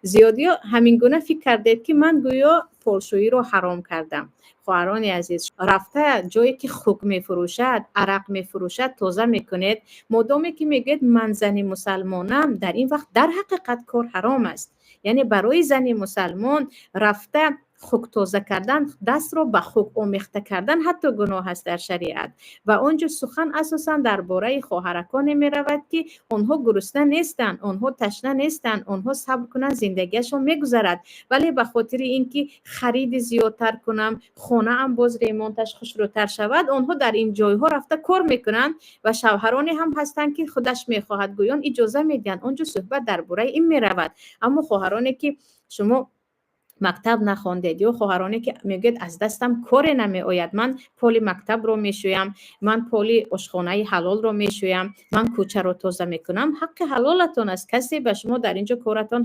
Зиёдиё ҳамин гуна фикр кардед, ки ман гӯё полшӯиро ҳаром кардам. Хоҳарони азиз, рафта ҷое ки хук мефурӯшад, арақ мефурӯшад, тоза мекунед. Модоме ки мегӯед, ман зани мусалмонам, дар ин вақт дар ҳақиқат кор ҳаром аст. Яъне барои зани мусалмон рафта хук тоза кардан, дастро ба хук омехта кардан ҳатто гуноҳ аст дар шариат. Ва он ҷо сухан асосан дар бораи хоҳараконе меравад, ки онҳо гурусна нестанд, онҳо ташна нестанд, онҳо сабр кунанд, зиндагиашон мегузарад, вале ба хотири ин ки хариди зиёдтар кунам, хонаам боз ремонташ хушрӯтар шавад, онҳо дар ин ҷойҳо рафта кор мекунанд. Ва шавҳароне ҳам ҳастанд, ки худаш мехоҳад гӯён, иҷоза медиҳанд. Он ҷо суҳбат дар бораи ин меравад. Аммо хоҳароне ки шумо мактаб нахондед ё хоҳароне ки мегӯяд, аз дастам коре намеояд, ман поли мактабро мешӯям, ман поли ошхонаи ҳалолро мешӯям, ман кӯчаро тоза мекунам, ҳаққи ҳалолатон аст, касе ба шумо дар ин ҷо коратон